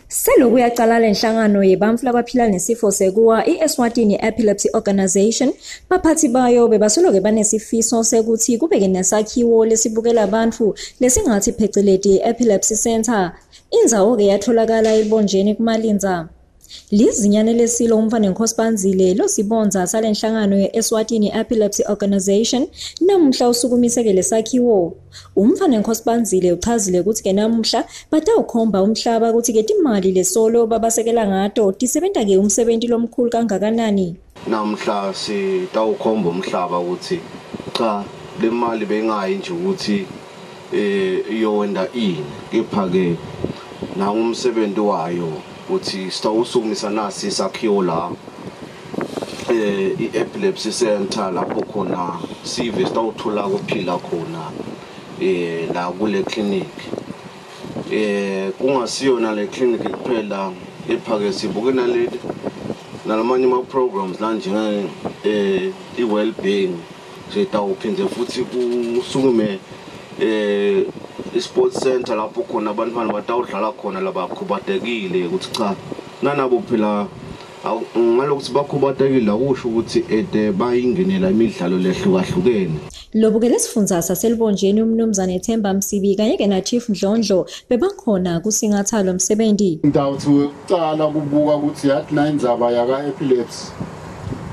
Seloku yacala lenhlangano yebantfu labaphila nesifo sekuwa i-Eswatini Epilepsy Organization, baphatsi bayo bebasoloke banesifiso sekutsi kubeke nesakhiwo lesibukela bantfu lesingatsi pheceleti Epilepsy Center. Indzawo-ke yatholakala eLubonjeni kuMalindza. Lizinyane lesilo umntfwanenkhosi Bandzile losibondza salenhlangano ye-Eswatini Epilepsy Organization namuhla usukumiseke lesakhiwo. Umntfwanenkhosi Bandzile uchazile kutsi-ke namuhla batawukhomba umhlaba kutsi-ke timali lesolo babasekela ngato tisebenta-ke umsebenti lomkhulu kangakanani. Namuhla sitawukhomba umhlaba ukuthi cha, le mali bengayi nje ukuthi iyowenda ini, kepha-ke nangumsebenzi wayo ukuthi sitawusukumisa nasi isakhiwo la i-epilepsy center, lapho khona sive sitawuthola kuphila khona la kule clinic. Kungasiyona le clinic kuphela, kepha-ke sibuke nale nalamanye ama-programs la njenge i-well-being. Sitawuphindze futhi kusukume i-sports center lapho khona abantwana batawudlala khona labakhubatekile, ukuthi cha, nanabo phela ngalokuthi bakhubatekile akusho ukuthi ede bayingenela imidlalo lehlukahlukene. Lobukele sifundza saseLubonjeni umnumzane Themba Msibi kanye-ke na-Chief Ndlondlo bebakhona kusingatha lo msebenzi. Ngitawuthi wekucala kubuka ukuthi yathi na indzaba yaka-epilepsy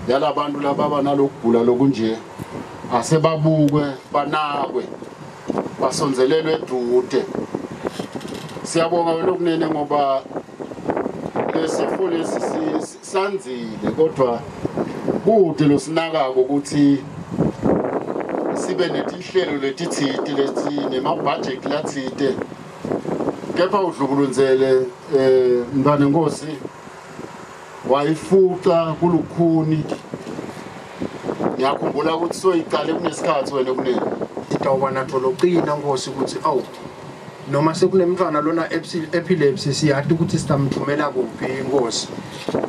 yalabantu lababa nalokugula lokunje asebabukwe, banakwe, basondzelelwe edude. Siyabonga wena okunene ngoba lesifo lesi sandzile, kodwa kude losinakako ukuthi sibe netinhlelo letitsite leti nemabhajethi latsite, kepha udlukulunzele mntwanenkosi wayifuca kulukhuni. Ngiyakhumbula ukuthi soyicale kunesikhathi wena kunene. Sitawuba natho loqina nkosi ukuthi awu, noma sekunemntwana lona epilepsy, siyati ukuthi sitamthumela kuphi inkosi,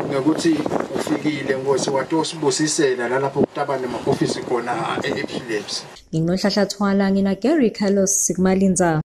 ngekuthi ufikile nkosi watosibusisela lalapho kutaba nema-ofisi khona e-epilepsy. NginguNonhlanhla Thwala, ngina Gary Carlos sikuMalindza.